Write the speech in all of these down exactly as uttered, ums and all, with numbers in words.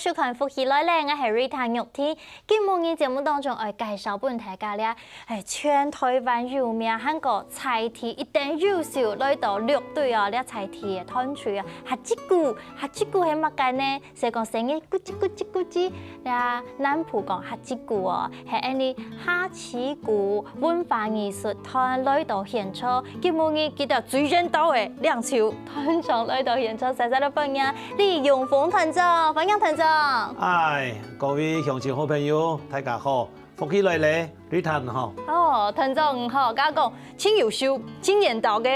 收看《福氣來了》，𠊎係Rita玉婷。今晡日節目當中愛介紹分大家這，哎，全台灣有名，還過在地一等優秀來到六堆哦，這在地个團隊啊，哈吉古，哈吉古係麼个呢？所以講生意咕嘰咕嘰咕嘰，這南部講哈吉古哦，係恁呢哈奇古文化藝術團來到現場，今晡日佢兜最緣投个兩手團長來到現場，細細个歡迎李永豐團長，歡迎團長。哎，各位鄉親好朋友，大家好，福氣來了，你好。哦，團長你好，𠊎講，真優秀，真緣投个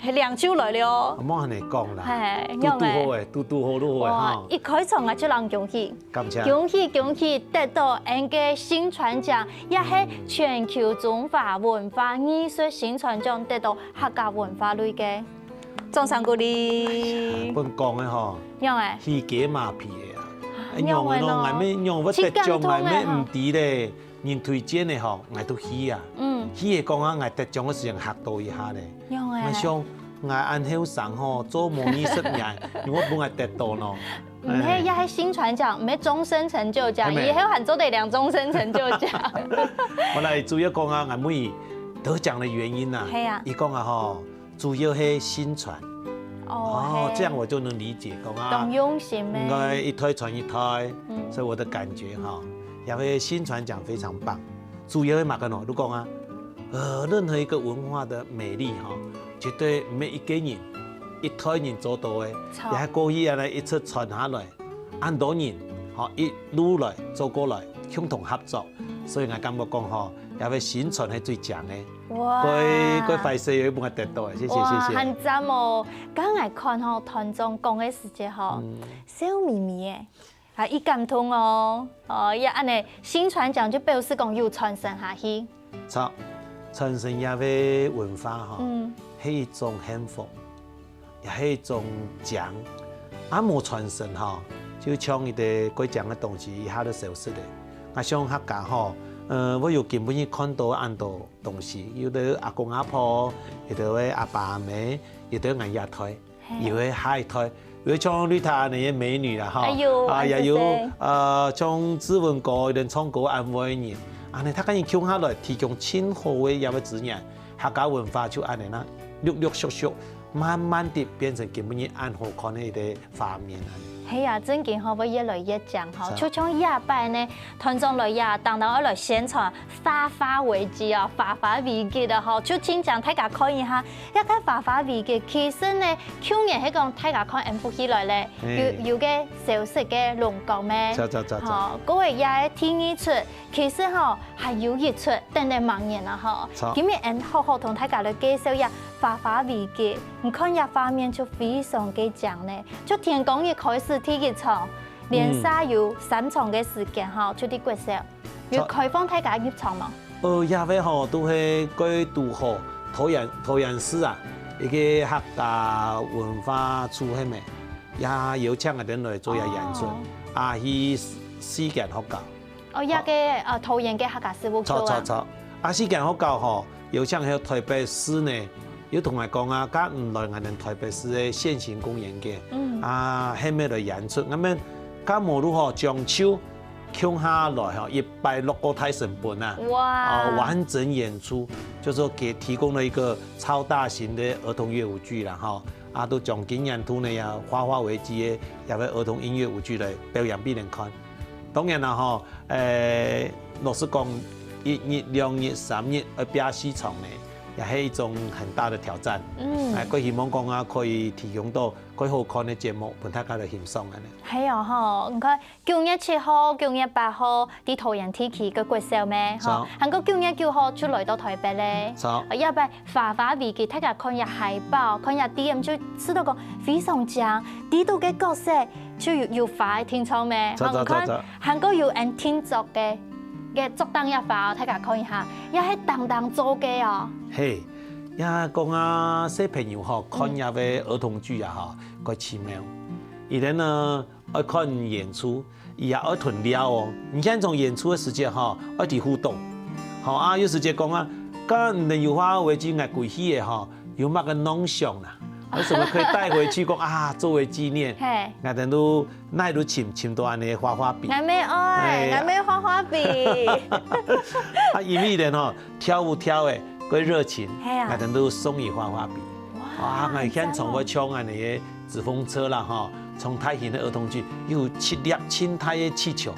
兩手來了哦。莫恁呢講啦，嘿，堵堵好个，堵堵好，堵好个哈。一開場啊，就讓恭喜。 感謝。恭喜恭喜，得到𠊎个薪傳獎，也係全球中華文化藝術薪傳獎得到客家文化類个。掌聲鼓勵。分講个吼，仰仔？起雞麻皮个啊！仰仔咯？𠊎乜仰會得獎，𠊎乜毋知咧。人推薦个吼，𠊎都去啊。嗯。去个講啊，𠊎得獎个時間嚇到一下咧。仰仔？𠊎想，𠊎恁後生吼，做無二十年，你會分𠊎得到喏？ 毋係，也係薪傳獎，毋係終身成就獎，以後還做得領終身成就獎。本來主要講啊，𠊎問佢得獎个原因啊，係啊。佢講啊吼，主要係薪傳。哦，哦，係。這樣我就能理解，講啊，當用心欸。應該一代傳一代，嗯。所以我的感覺哈，也會薪傳獎非常棒。主要係麼个呢？你講啊，呃，任何一個文化的美麗哈，絕對毋係一個人、一代人做到个，著。也係過去啊，一直傳下來。 恁多人，吼，一路來做過來，共同合作，所以𠊎感覺講吼，這个薪傳係最靚个。哇！該該壞勢又分𠊎得到个，謝謝謝謝。哇，很讚哦！剛才看吼，團長講个時節吼，嗯。笑眯眯个，啊，已感動哦，哦，也恁呢，薪傳獎就表示講有傳承下去。 著，傳承這个文化吼，嗯。係一種幸福，也係一種靚。啊無傳承吼，就像一個過靚个東西，一下就消失了。啊像客家吼，呃，會有今晡日看到恁多東西，有个阿公阿婆，有个阿爸阿姆，有个𠊎這代。 嘿。有个下一代，有个像Rita恁呢个美女啦，吼，哎喲，啊，也有，恁細細。呃，像志文哥，佢等唱歌恁會个人，恁呢，大家人共下來提供盡好个這个資源，客家文化就恁呢啦，陸陸續續，慢慢地變成今晡日恁好看个一個畫面啊。係啊，正經吼，會越來越靚吼。是啊。就像這擺呢，團長來這，當然愛來宣傳 花花危機啊，花花危機个吼，就請請大家看一下，這个花花危機其實呢，舊年係講大家看𠊎福氣來了，嘿。有有个消失个龍角咩？著著著著。吼，該个也係第二齣，其實吼還有一齣等等明年啊吼。著。今日𠊎好好同大家來介紹一下花花危機，你看這畫面就非常个靚呢，就天光日開始第一場，連續有三場个時間吼，就在國小。 有開放大家入場無？呃，這个吼，都係蓋堵好，桃園，桃園市啊，一個客家文化處係無？也邀請𠊎等來做這演出，哦。啊，去四間學校。哦，這个，呃，桃園个客家事務所啊。著，著，著。啊，四間學校吼，邀請還有台北市呢，又同𠊎講啊，敢毋來𠊎等台北市个現行公園个，嗯。啊，係無來演出，𠊎等敢無如何將就 共下來吼，一擺落個大成本啊，哇。啊，完整演出，就說給提供了一個超大型的兒童樂舞劇啦，吼，啊，都將今年度呢呀，花花危機个這个兒童音樂舞劇來表演俾人看。當然啦，吼，誒，老實講，一日、兩日、三日，愛排四場呢，也係一種很大的挑戰。嗯。哎，𠊎希望講啊，可以提供到蓋好看个節目，分大家來欣賞恁呢。係哦，吼，你看 九月七號、九月八號，在桃園地區个國小咩？吼，著。還過九月九號就來到台北咧。著。呃，這擺花花危機，大家看這海報，看這D M就知道講非常靚，裡肚个角色就有有花个定著咩？著，著，著，著。吼，你看，還過有恁定著个，个著當這花哦，大家看一下，這係當當做个哦。嘿，這講啊，小朋友吼，看這个兒童劇啊，吼，蓋奇妙。佢等呢， 愛看演出，佢也愛同尞哦。你像這種演出个時節吼，愛提互動。吼啊，有時節講啊，敢毋等有花花危機𠊎歸去个吼，有麼个亂想啦？有什麼可以帶回去講啊，作為紀念？嘿。𠊎等都哪都尋，尋到恁樣个花花筆。𠊎乜愛，哎呀。𠊎乜花花筆。啊，因為呢吼，跳舞跳个，過熱情，嘿啊。𠊎等都送佢花花筆。哇，哇，𠊎現在會唱恁樣个紙風車啦吼，從大型个兒童劇有七粒盡大个氣球，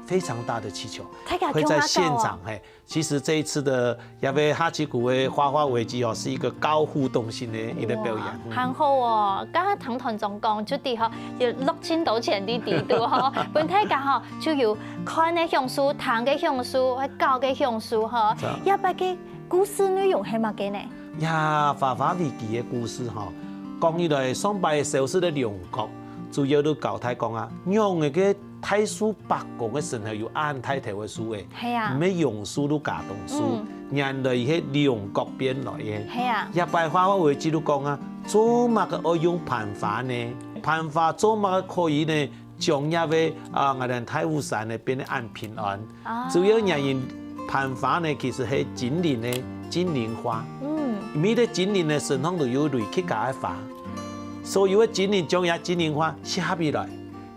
非常大的氣球，大家會在現場，共下搞哦。嘿， 其實這一次的這个哈奇谷个花花危機哦，是一個高互動性的一個表演。哇，嗯。還好哦，剛剛唐團長講，就知吼，有落盡多錢在裡肚吼，分大家吼，就有看个享受、聽个享受、搞个享受吼。是啊。這擺个故事內容係麼个呢？呀，花花危機个故事吼，講起來，上擺个小說个龍角，主要都交代講啊，用个个 大樹伯公个身後有恁大頭个樹仔，係啊。毋係榕樹都假當樹，嗯。原來係龍角變來个。係啊。這擺花花危機都講啊，做麼个愛用攀花呢？攀花做麼个可以呢，將這个，啊，𠊎等大武山呢變得恁平安？啊。主要原因，攀花呢其實係精靈个精靈花。嗯。每個精靈呢身上都有類自家个花，所有个精靈將這精靈花插起來，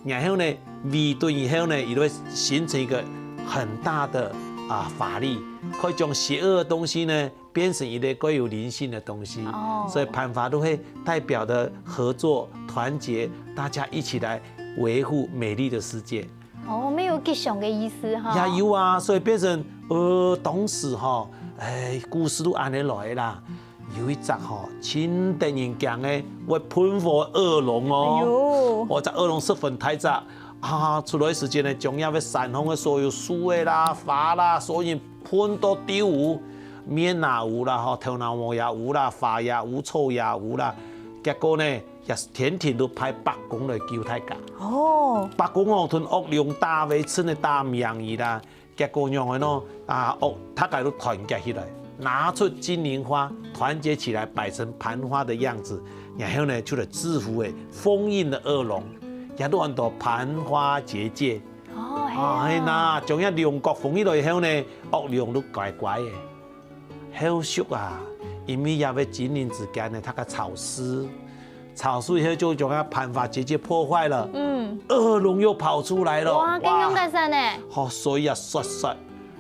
然後呢，圍等以後呢，佢就會形成一個很大的，啊，法力，可以將邪惡的東西呢，變成一個更有靈性的東西。哦。所以攀花都會代表的合作、團結，大家一起來維護美麗的世界。哦，乜有吉祥个意思哈。也有啊，所以變成，呃，當時哈，哎，故事都恁樣來啦。 有一隻吼，盡得人驚个，會噴火个惡龍哦。哎喲。哦，隻惡龍十分大隻，啊，出來个時間呢，將這个山項个所有樹仔啦、花啦，所有噴到丟有，面也有啦，吼，頭那毛也有啦，花也有，草也有啦。結果呢，也天天都派伯公來救大家。哦。伯公哦，同惡龍打圍城个打命佢啦， 結果仰仔呢？啊，惡，大家都團結起來，拿出精靈花，團結起來，擺成攀花的樣子，然後呢，就來制服个封印的惡龍，也都安到攀花結界。哦，係啊。啊，係吶，將這龍角封起來以後呢，惡龍都乖乖个。後續啊，因為這个精靈之間呢，大家吵事， 吵事以後就將這攀花結界破壞了。嗯。惡龍又跑出來了。哇，哇。更勇敢呢。好，所以啊，說說，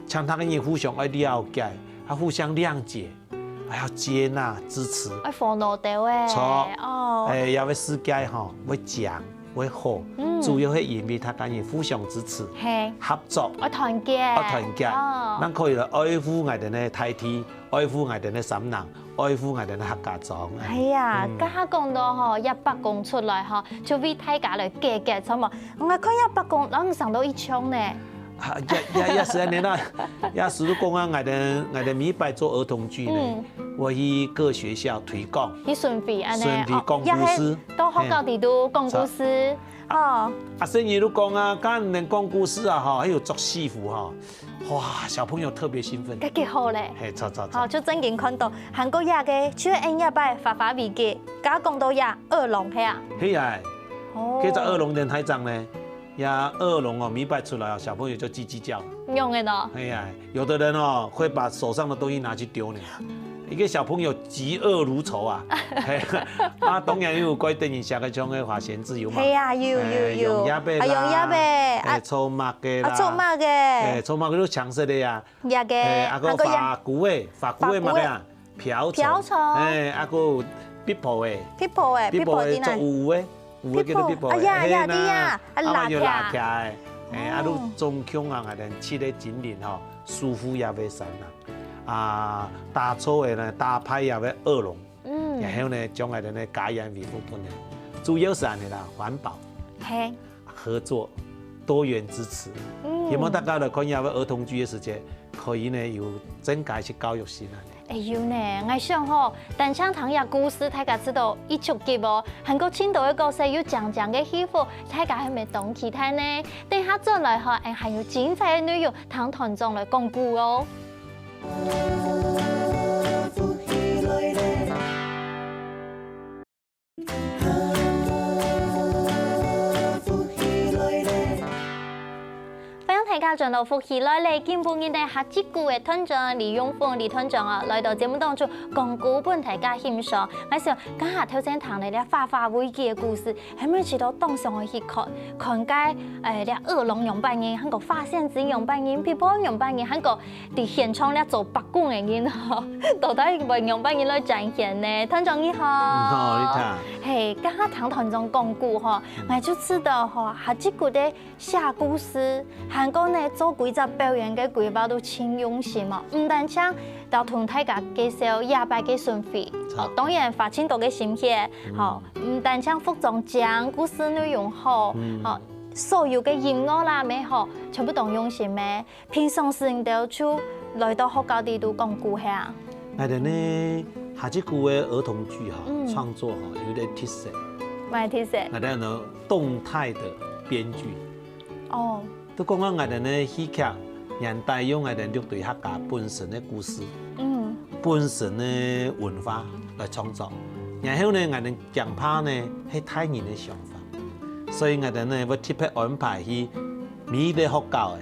請大家人互相愛了解，啊，互相諒解，還要接納、支持。愛和腦兜欸。著。哦。哎，這个世界吼，會強，會好，嗯。主要係因為大家人互相支持，嘿。合作，愛團結。愛團結，哦。正可以來愛護𠊎等个大地，愛護𠊎等个山林， 愛護𠊎等个客家庄。哎呀，嗯。頭下講到吼，這伯公出來吼，就為大家來解決，著無？𠊎看這伯公，摎你生到一樣呢。啊，也，也，也係恁樣啦，也係講啊，𠊎等，𠊎等每擺做兒童劇呢，嗯。會去各學校推廣，去巡迴恁樣，巡迴講故事。哦，也係到學校裡肚講故事。嘿。哦。啊，細人都講啊，敢能講故事啊，吼，還有著戲服吼。 哇，小朋友特別興奮。該幾好咧。嘿，著，著，著。好，就正經看到，還過這个，就係𠊎這擺花花危機，剛剛講到這惡龍，係啊？係啊。哦。這隻惡龍恁大隻呢，這惡龍哦，每擺出來哦，小朋友就嘰嘰叫。用个喏。係啊，有的人哦，會把手上的東西拿去丟呢。一個小朋友嫉惡如仇啊。嘿，啊，當然有怪等一下个像个花仙子有嘛。係啊，有，有，哎，有。用葉仔啦，啊，用葉仔，啊，哎，草蜢个啦。啊，草蜢个。哎，草蜢个就青色个呀。 這个，哎，啊，還過花蛄仔，花蛄仔麼个啊？瓢蟲。瓢蟲。哎，啊，還有壁婆仔。壁婆仔，壁婆仔壁婆仔做有个，有个叫做壁婆仔。壁婆，啊，呀，嘿，呀，對呀，啊，啊嘛有拉起來。拉起來。哎，啊，哦。就總共啊，𠊎等七个精靈吼，守護這个山啊。啊，打錯个呢，打敗這个惡龍。嗯。然後呢，將𠊎等个家園維護起來。主要係恁樣啦，環保。嘿。 合作、多元支持。嗯。希望大家來看這个兒童劇个時節，可以呢有增加一些教育性啊。哎，有呢，𠊎想吼，單淨聽這故事，大家知道一觸即發哦，還過盡多个角色有靚靚个戲服，大家係毋係當期待呢？等下轉來吼，𠊎還有精彩个內容，聽團長來講古哦。轉到福氣來了，今晡日呢，客家劇个團長李永豐李團長啊，來到節目當中講古分大家欣賞。𠊎想，頭先聽了這花花危機个故事，還無試著當想愛去看，看該，誒，這惡龍仰般形，還過花仙子仰般形，皮婆仰般形，還過在現場這做伯公个人吼，到底會仰般形來展現呢？團長你好。你好，麗塔。嘿，頭先聽團長講古吼，𠊎就知道吼，客家劇个 寫故事，還過呢做規隻表演个規劃都盡用心哦。毋單淨到同大家介紹這擺个巡迴，哦，當然花盡多个心血，吼，毋單淨服裝靚，故事內容好，吼，所有个音樂啦乜好，全部當用心个。平常時你兜就來到學校裡肚講古係啊？𠊎兜呢，客家劇个兒童劇吼，創作吼，有點特色。麼个特色？𠊎兜呢，動態的編劇。 哦，都講講𠊎兜呢戲劇，原底用𠊎兜六堆客家本身个故事，嗯，本身个文化來創作。然後呢，𠊎兜驚怕呢係大人个想法，所以𠊎兜呢會特別安排去每一個學校个，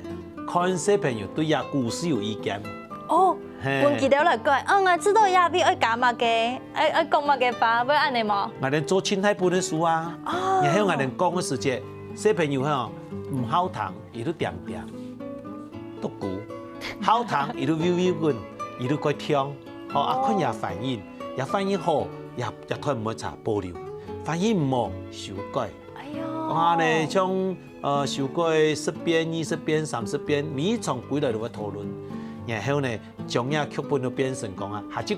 看小朋友對這故事有意見。哦，嘿，分佢兜來改，嗯，𠊎知道這位愛加麼个，愛愛講麼个話，會恁呢無？𠊎兜做盡大本个書啊，哦，然後𠊎兜講个時節，小朋友吼，毋好聽， 佢就恬恬獨孤，好聽佢就微微滾，佢就過暢，吼，啊看這反應，這反應好，也也看毋會差保留，反應毋好修改。哎喲，哇呢，像呃修改十遍、二十遍、三十遍，每一場歸來都會討論，然後呢，將這劇本都變成講啊，下一句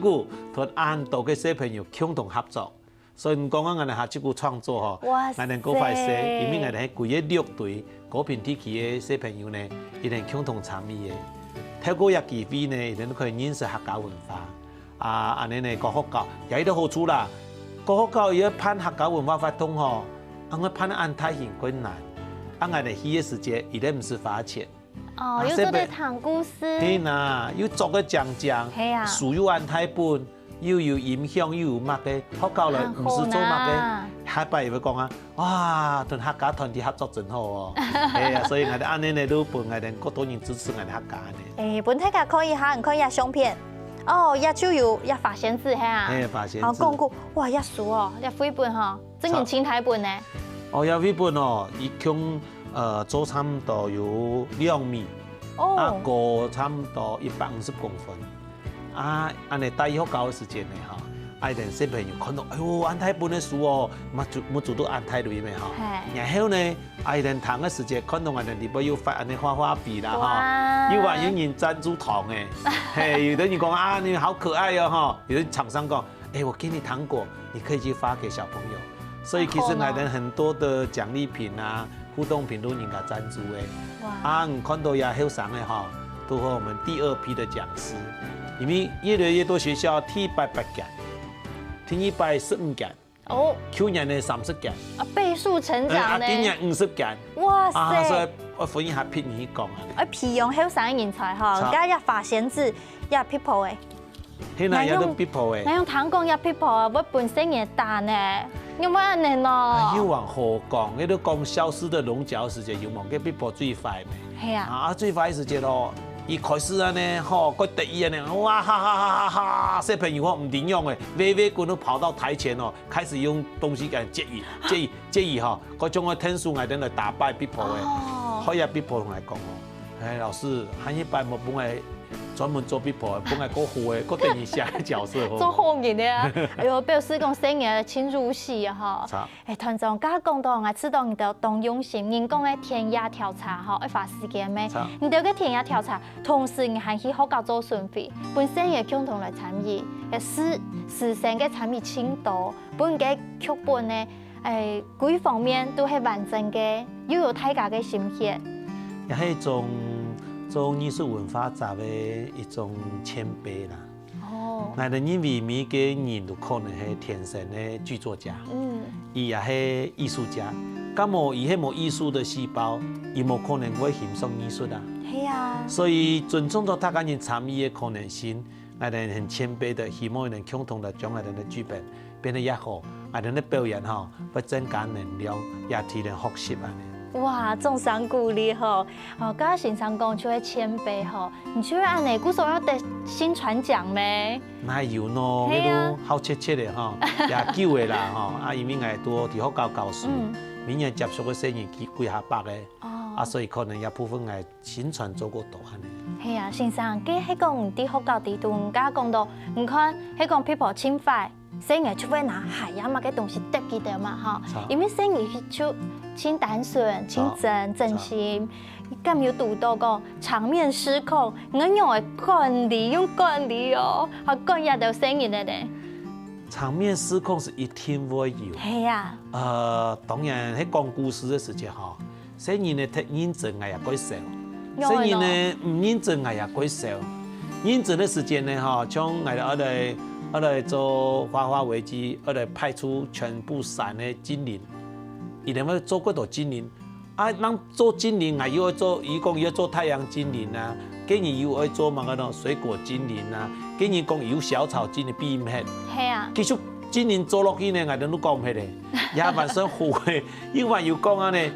同恁多个小朋友共同合作。 所以你講啊，𠊎兜客家劇創作吼，哇塞，𠊎兜過快些，因為𠊎兜係歸個六堆高屏地區个小朋友呢，佢兜共同參與个。透過這機會呢，佢兜可以認識客家文化。啊，恁呢呢，各學校也有一個好處啦。各學校也辦客家文化活動吼，恁樣辦恁大型困難，啊，𠊎兜去个時節，佢兜毋使花錢。 哦，又做得聽故事。係啊，又著个靚靚，係啊，書又恁大本，又有音響，又有麼个，學校來毋使做麼个，下擺又會講啊，哇，同客家團體合作真好哦。係啊，所以𠊎兜恁呢呢，都分𠊎兜較多人支持𠊎兜客家呢。誒，分大家看一下，你看一下相片，哦，也就有也花仙子係啊，係花仙子，哦，講古，哇，也書哦，也繪本吼，真正盡大本呢。哦，也繪本哦，一共 呃，做差毋多有兩米，哦，啊，高差毋多一百五十公分。啊，恁呢帶學校个時節呢，吼，啊，𠊎兜小朋友看著，哎喲，恁大本个書哦，目珠目珠都恁大蕊咩吼。係。然後呢，啊，𠊎兜聽个時節，看著𠊎兜裡背有發恁呢畫畫筆啦，吼，哇，又還有人贊助糖誒，嘿，有的人講啊，你們好可愛哦，吼，有的廠商講， 哎，我給你糖果，你可以去發給小朋友。所以其實𠊎兜很多的獎勵品啊、互動品都人家贊助誒。哇，啊，你看著這後生个吼，都和我們第二批的講師，因為越來越多學校第一擺八間，第二擺十五間，哦，去年呢三十間，啊，倍數成長呢，啊，今年五十間，哇塞，啊，所以我分一下別人去講啊。愛培養後生个人才吼，這也花仙子，也皮婆誒。 係啊，也都皮婆誒。𠊎用聽講也皮婆啊，會分細人打呢，仰會恁呢喏？又往好講，你都講消失的龍角時節，有無？該皮婆最壞咩？係啊。啊，最壞時節咯，一開始恁呢，吼，過得意恁呢，哇哈哈哈哈哈，小朋友吼，毋知仰誒，微微滾都跑到台前哦，開始用東西給接應，接應，接應吼，該種个天使𠊎兜來打敗皮婆誒，哦，後來皮婆同𠊎講哦，哎，老師，下一擺莫分𠊎 專門做皮婆，分𠊎過好誒，過等於下个角色好。做好人个啊，哎喲，表示講細人盡入戲啊吼。誒，團長，剛剛講到，𠊎知道你兜當用心，人講个田野調查吼，愛花時間咩？你兜个田野調查，同時你還去學校做巡迴，分細人共同來參與，誒，師師生个參與盡多，分該劇本呢， 誒，各方面都係完整个，又有大家个心血。也係一種做藝術文化者个一種謙卑啦。哦，𠊎兜認為每個人都可能係天生个劇作家，嗯，佢也係藝術家。假無佢係無藝術个細胞，佢無可能會欣賞藝術啊。係啊，所以尊重著大家人參與个可能性，𠊎兜很謙卑个，希望能共同來將𠊎兜个劇本 變得也好，𠊎兜个表演吼，會增加能量，也提升學習恁呢。哇，掌聲鼓勵吼！哦，頭先先生講就係前輩吼，你就係恁仔，故所愛得薪傳獎咩？哪有喏，係啊。該都好切切个吼，也久个啦吼，啊，因為𠊎都在學校教書，嗯。每年接觸个生意幾幾下百个，哦。啊，所以可能也部分𠊎薪傳做過多恁仔。係啊，先生，該係講你在學校裡肚，你剛剛講到，你看，係講皮膚盡壞， 細人就會拿鞋啊麼个東西㧒佢兜嘛吼，著。因為細人就盡單純、盡真、著。真心，敢有堵到講場面失控，你仰會管理，用管理哦，還管這兜細人个咧？場面失控係一定會有。係啊。呃，當然，係講故事个時節吼， 細人呢，忒認真𠊎也蓋愁。有，細人呢，有。毋認真𠊎也蓋愁。認真个時節呢，吼，像𠊎兜愛來，愛來做花花危機，愛來派出全部山个精靈，佢兜會做幾多精靈。啊，人做精靈啊，又愛做，佢講又愛做太陽精靈啊，該人又愛做麼个呢？水果精靈啊，該人講有小草精靈，比毋忒。係啊。其實精靈做落去呢，𠊎兜都講毋忒咧。也還算好个， 因為有講恁仔，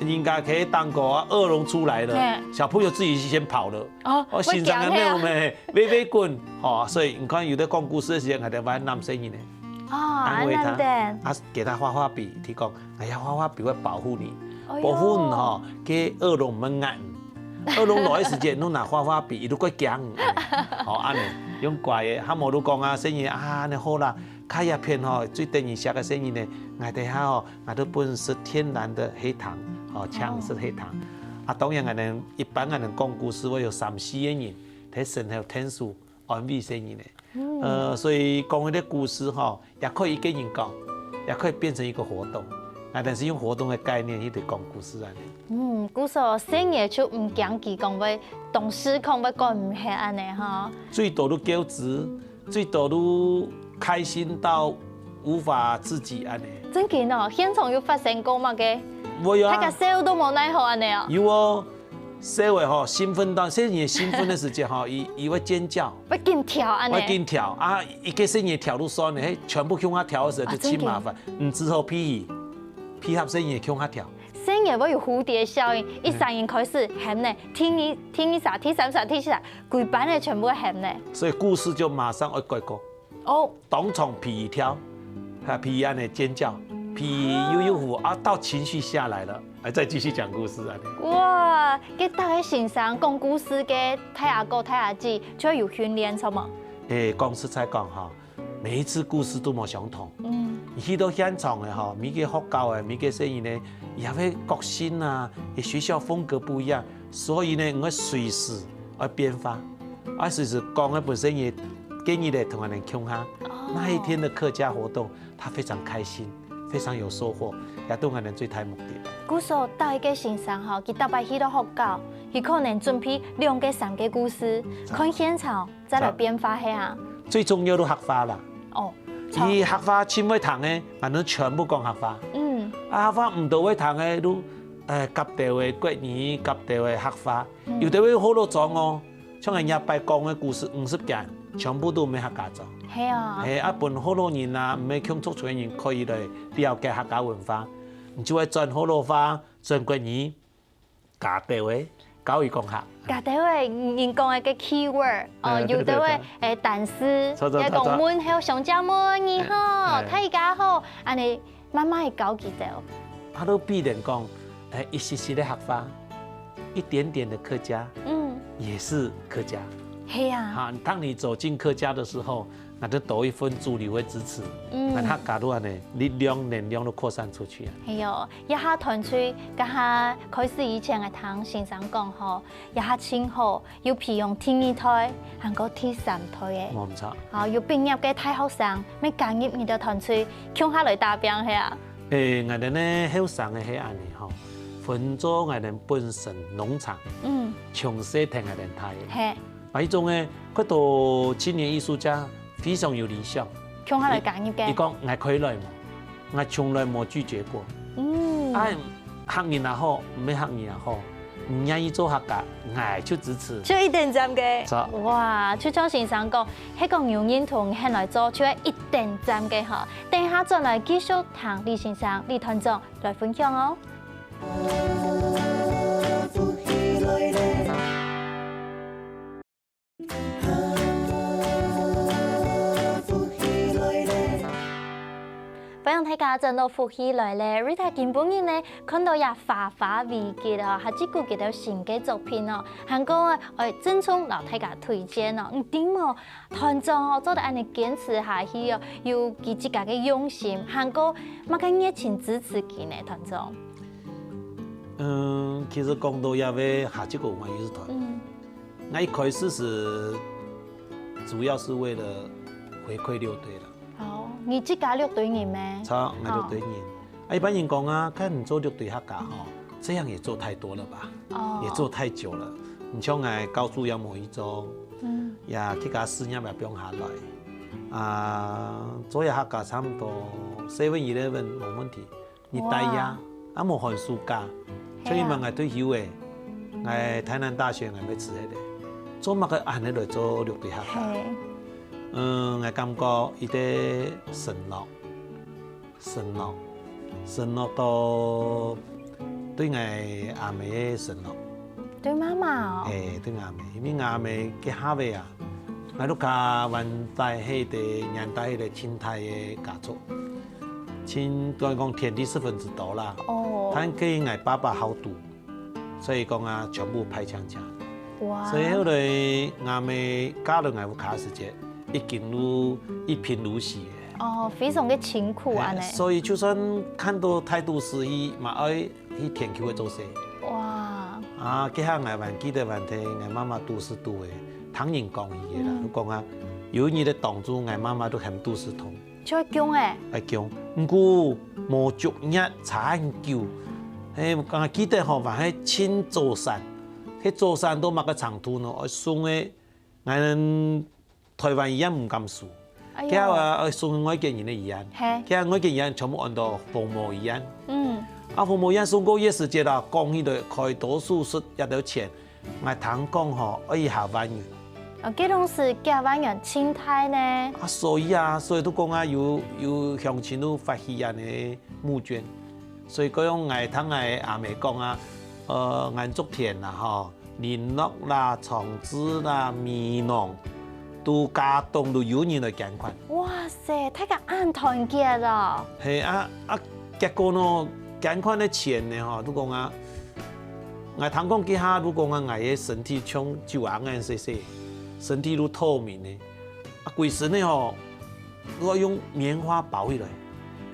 人家可以當个啊，惡龍出來了，嘿。小朋友自己先跑了。哦，哦，會驚嘿。心上个沒有咩，飛飛滾，吼，所以你看有在講故事个時間，還在玩男生人呢，哦，安慰他，恁仔。啊，給他畫畫筆，佢講，哎呀，畫畫筆會保護你，哎喲。保護你吼，該惡龍毋會咬你。惡龍來个時間，你拿畫畫筆，佢都會驚你，吼，恁仔，用乖个，還無就講啊，細人啊，恁仔好啦， 開一片吼，最得人惜个細人呢，𠊎兜下吼，𠊎兜分食天然个黑糖，吼，請食黑糖。啊，當然𠊎兜一般𠊎兜講故事會有三四个人，在身後𢯭手安慰細人呢。呃，所以講一個故事吼，也可以一個人講，也可以變成一個活動。𠊎兜係用活動个概念去講故事恁仔。嗯，故所細人就毋驚佢講會當失控，會管毋忒恁仔吼。最多就噭眵， 最多都開心到無法自己恁仔。真个哦，現場有發生過麼个？會啊。大家笑都無奈何恁仔哦。有哦，笑个吼，興奮到，細人興奮个時節吼，佢佢會尖叫，會緊跳恁仔。會緊跳啊！一個細人跳就算了，嘿，全部共下跳个時候就盡麻煩，啊，真个。毋只好配合，配合細人共下跳。 細人會有蝴蝶效應，一儕人開始喊呢，第二、第二儕、第三儕、第四儕，歸班个全部喊呢。所以故事就馬上愛改過。哦。當場皮跳，啊，皮恁仔尖叫，皮悠悠虎啊，到情緒下來了，還再繼續講故事啊。哇，該大家欣賞講故事个大阿哥、大阿姊，就有訓練，著無？誒，講實在講哈， 每一次故事都無相同。嗯。你去到現場个吼，每個學校个，每個細人呢，也會覺新啊，个學校風格不一樣，所以呢，你愛隨時愛變化，愛隨時講个本身也建議來同𠊎兜共下。哦。那一天的客家活動，他非常開心，非常有收穫，也對𠊎兜最大目的。故所，大家欣賞吼，佢逐擺去到學校，佢可能準備兩個、三個故事，看現場 再來變化係啊。最重要就客話啦。哦，佢客話盡會聽个，𠊎兜全部講客話。嗯。啊，客話毋到會聽个，就，呃，合兜个國語，合兜个客話。嗯。有兜會學老莊哦，像𠊎這擺講个故事五十間，全部都毋係客家莊。係啊。係，啊，分學老人啊，毋係共族群个人可以來了解客家文化。你就會轉學老話，轉國語， 加兜个，教佢講客。加兜个，人講个个keyword，哦，哎，有兜个，對，對，對。誒，單詞，著，著，也講問候，著，著。上姐問你好，哎，哎。大家好，恁仔慢慢个教佢兜。他都必然講，哎，一息息个客話，一點點的客家，嗯。也是客家。係啊。哈，當你走進客家的時候， 𠊎兜多一份主流个支持，嗯。𠊎客家都恁仔，力量、能量都擴散出去啊。係喲，這下團隊，這下開始以前𠊎聽先生講吼，這下盡好，有培養第二代，還過第三代个。無毋著。好，有畢業个大學生，愛加入你兜團隊，共下來打拚係啊。誒，𠊎兜呢，後生个係恁仔吼，分做𠊎兜本身農場，嗯。從細跈𠊎兜大个。係。 啊，一種呢，看到青年藝術家非常有理想。共下來加入个。佢，佢講，𠊎可以來無？𠊎從來無拒絕過。嗯。啊，客人也好，毋係客人也好，你願意做客家，𠊎就支持。就一點讚个。著。哇，就像先生講，係講有認同肯來做，就係一點讚个吼。等一下轉來繼續聽李先生、李團長來分享哦。歡迎大家轉到福氣來了。Rita今晡日呢，看到這花花味結哦，還有佢兜新个作品哦，還過愛鄭重摎大家推薦哦。你知無？團長哦，做得恁樣堅持下去哦，有佢自家个用心，還過麼个熱情支持佢呢，團長？嗯，其實講到這个客家文化藝術團，嗯，那一開始是主要是為了回饋六堆啦。哦，你自家六堆人咩？著，𠊎六堆人。啊，一般人講啊，看你做六堆客家吼，這樣也做太多了吧，哦，也做太久了。你像𠊎教書也無一周，嗯，也去家事業也放下來，啊，做一下客家差不多 seven eleven 無問題。你帶呀，啊無寒暑假，係啊所以嘛，𠊎退休誒，𠊎台南大學𠊎要辭忒咧，做麼个恁樣來做六堆客家？係，嗯，𠊎感覺一个承諾，承諾，承諾到對𠊎阿姆个承諾。對媽媽哦，誒，對𠊎阿姆，因為𠊎阿姆个下尾啊，𠊎屋下還在該个年代，該个清代个家族，清，可以講田地十分之多啦。哦，但係𠊎爸爸好賭，所以講啊，全部敗淨淨。哇，所以後來𠊎阿姆嫁來𠊎屋下時節，已經都一貧如洗了。哦，非常个辛苦恁樣，所以就算看到大都市去，嘛愛去田坵个做事。哇，啊，該下𠊎還記得還聽，𠊎媽媽都市肚个，聽人講起个啦，嗯都講啊，有一日个當晝，𠊎媽媽都喊肚屎痛，就會囥誒，愛囥，毋過無足熱，差很久，誒，𠊎記得吼，還係盡早產，該早產到麼个程度呢？愛送个，𠊎等台灣醫院毋敢收。哎佢話愛送外國人个醫院，嘿，佢話外國人全部安到紅毛醫院。嗯，啊，紅毛醫院送過去个時節啊，講起來開刀手術一兜錢，𠊎聽講吼，愛一下萬元。哦，該當時幾萬元，清代呢，啊，所以啊，所以都講啊，有有鄉親都發起恁樣募捐，所以講用𠊎聽𠊎阿姆講啊，呃，𠊎族田啊吼， 麟洛啦、長治啦、美濃，都該當都有人來捐款。哇塞，大家恁團結哦！係啊，啊，結果呢，捐款个錢呢吼，都講啊，𠊎聽講該下都講啊，𠊎个身體像酒啊恁細細，身體都透明个，啊，歸身个吼， 都愛用棉花包起來，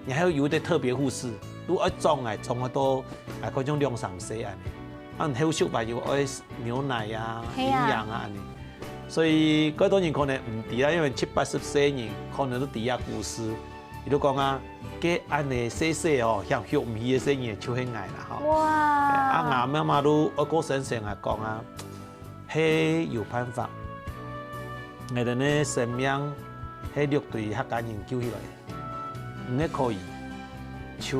然後有一個特別護士，都愛裝來裝到，𠊎看像兩三歲恁樣。啊，後續還有愛牛奶啊、營養啊恁樣。所以，蓋多人可能毋知啊，因為七八十歲人可能都知這故事。佢都講啊，該恁樣細細哦，享受毋起个細人就係𠊎啦吼。哇！啊，𠊎媽媽都愛過身前啊講啊， 係有辦法。𠊎兜个生命係六堆客家人救起來，毋係可以，就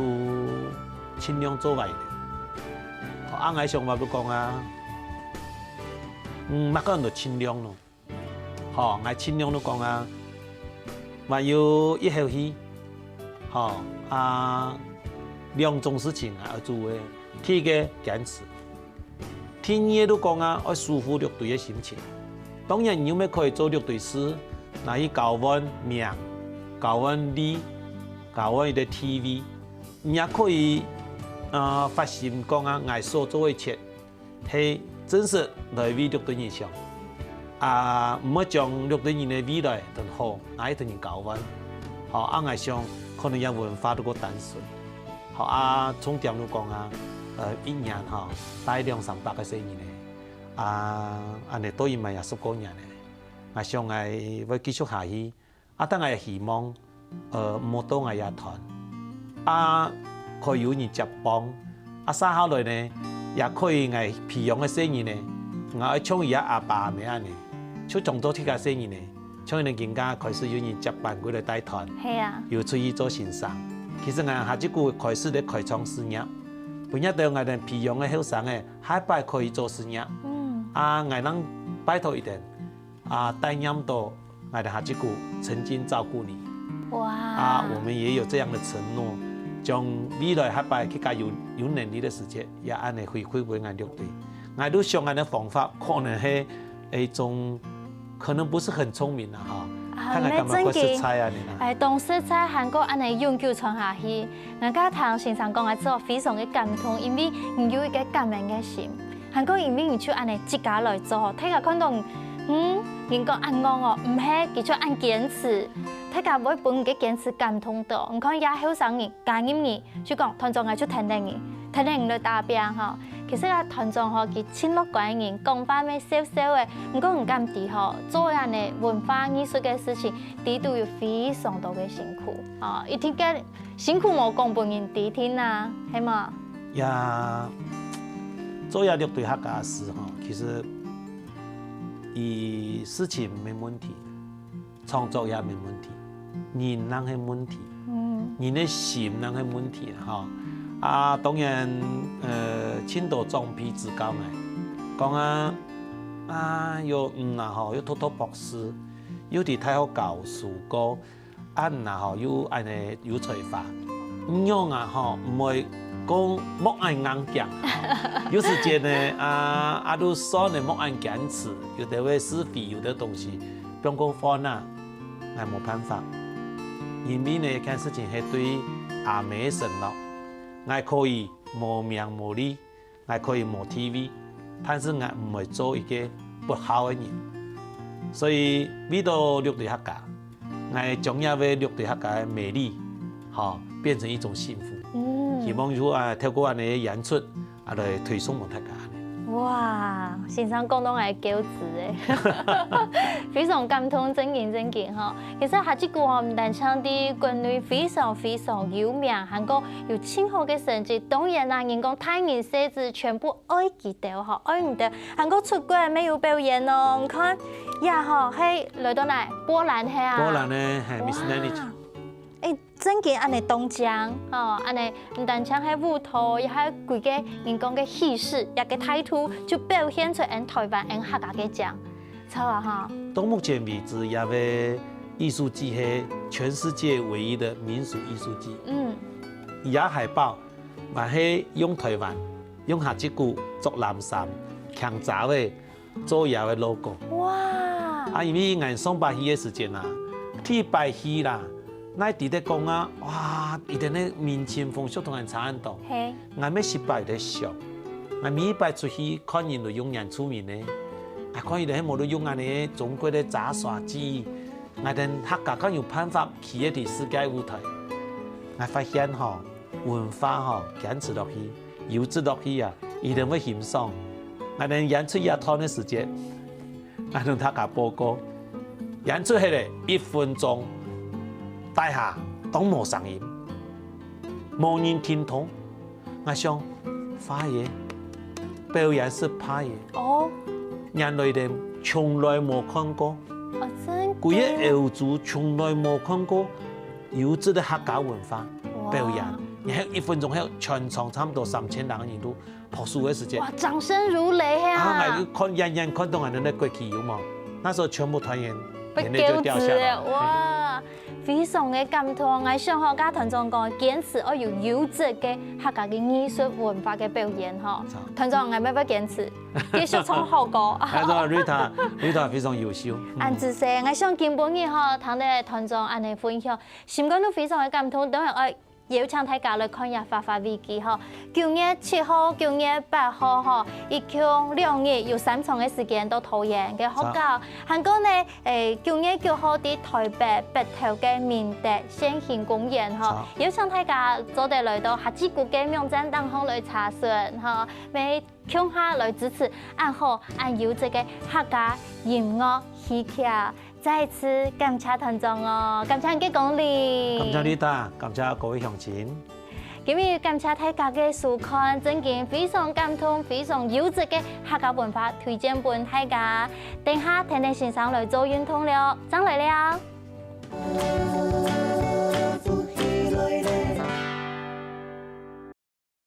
盡量做來。好，啊，𠊎想法就講啊，嗯，麼个人都盡量咯。好，𠊎盡量就講啊，還有一口氣，好，啊，兩種事情啊，愛做个，第一個堅持。 第二就講啊，愛守護六堆个心情。當然，你又乜可以做六堆事，拿去交換名、交換利、交換一個地位，你也可以，呃，發心講啊，𠊎所做个一切，係真實來為六堆人想。啊，毋好將六堆人个未來同好，拿去同人交換。好，啊，𠊎想，可能這文化就過單純。 好啊，重點就講啊，呃，一年吼，帶兩三百個細人呢，啊，恁樣到今嘛也十過年呢。𠊎想𠊎會繼續下去，啊，但𠊎也希望，呃，毋好到𠊎這斷，啊，可以有人接棒，啊，續下來呢，也可以𠊎培養个細人呢，𠊎愛像佢个阿爸阿姆恁樣，就當做自家細人呢。 像你等今下開始有人接班過來帶團，係啊，有出去做先生。其實𠊎下一句開始咧開創事業，分這兜𠊎等培養个後生仔，下擺可以做事業。嗯，啊，𠊎能拜託佢等，啊，帶念到𠊎等下一句曾經照顧你。哇，啊，我們也有這樣的承諾。將未來下擺自家有，有能力个時節，也恁仔回饋分𠊎六堆。𠊎都想恁仔方法，可能係一種，可能不是很聰明啦哈，啊，但𠊎感覺較實在恁仔啦。哎，當實在，還過恁仔永久傳下去。𠊎頭先聽先生講个之後，非常个感動，因為你有一個感恩个心。 還過因為你就恁仔自家來做，大家看到你，嗯，人講恁戇哦，毋係，佢就恁堅持，大家會分你个堅持感動到。你看，這後生人加入你，就講：「團長，𠊎就跈等你，跈等你來打拚吼。」其實啊，團長吼，佢盡樂觀个人，講話乜笑笑个，毋過你敢知吼，做恁仔文化藝術个事情，裡肚有非常多个辛苦，哦，一定个辛苦無講分人知定啊，係無？ 也做這六堆客家事吼，其實佢事情無問題，創作也無問題，人正係問題，嗯。人个心正係問題啦吼。啊，當然，呃，盡多長輩指教𠊎，講啊，啊，又，嗯啊吼，又讀讀博士，又在大學教書過， 恁啊吼，又恁仔有才華，仰啊吼，毋會講莫恁硬頸。有時節呢，啊，啊，都算呢莫恁堅持，有兜个是非，有兜東西，放過放啊，𠊎無辦法。因為呢，這件事情係對阿姆个承諾，𠊎可以無名無利， 𠊎可以無地位，但是𠊎毋會做一個不孝个人。所以為著六堆客家，𠊎將這位六堆客家个美麗，吼，變成一種幸福。嗯。希望就啊，透過恁仔个演出，啊，來推送分大家。哇，先生講到𠊎噭眵欸，非常感動，正經正經吼。其實客家人吼，毋單淨在國內非常非常有名，還過有盡好个成績。當然啦，人講大人細子全部 愛佢兜吼，愛你兜，還過出國乜有表演哦。你看，這吼係來到哪？波蘭係啊？波蘭个，係，Miss Nenich。哇，欸，正經恁仔當靚吼，恁仔毋單淨係舞蹈，也係歸個人講个氣勢，這個態度，就表現出𫣆臺灣、𫣆客家个靚。著啊吼。到目前為止，這位藝術季係全世界唯一个民俗藝術季。嗯。這海報 還係用臺灣，用客家古著藍衫，擎遮仔，做這个logo。哇！啊，因為𠊎上擺去个時節啊，第一擺去啦，哪知得講啊，哇，一定个民情風俗同𫣆差恁多。係。𠊎乜時擺有在想，𠊎每一擺出去看人都用原住民个，啊，看佢兜係無都用恁仔中國个雜耍技藝，𠊎兜客家敢有辦法企在世界舞臺？𠊎發現吼， 文化吼，堅持落去，優質落去啊，一定會欣賞。𠊎兜演出這段个時節，𠊎同大家報告，演出歇仔一分鐘，大家都無聲音，無人聽懂。𠊎想，怕欸，表演係怕欸。哦。原來𠊎兜從來無看過，哦，真个。歸个歐洲從來無看過 優質个客家文化表演，哇。然後一分鐘後全場差不多三千人个人都拍手个時節。哇，掌聲如雷啊！啊，𠊎就看遠遠看到𠊎兜个國旗有無？那時候全部團員眼淚就掉下來了。哇，非常个感動。𠊎想吼，佮團長講，堅持愛有優質个客家个藝術文化个表演吼。著。團長，𠊎乜愛堅持，繼續創好歌。𠊎說Rita，Rita非常優秀。嗯。恁仔細，𠊎想今晡日吼，聽到團長恁仔分享， 心肝肚非常个感動，當然愛邀請大家來看這花花危機吼。九月七號、九月八號吼，一共兩日有三場个時間到桃園个學校。著。還過呢，欸，九月九號在臺北北投个明德縣行公園吼，著。邀請大家做得來到客家古个網站當中來查詢吼，每 共下來支持恁好恁優質个客家音樂戲劇。再一次感謝團長哦，感謝你个光臨。感謝Rita，感謝各位鄉親。今日感謝大家个收看，正經非常感動、非常優質个客家文化推薦分大家。等下天天先生來做運動了，正來尞。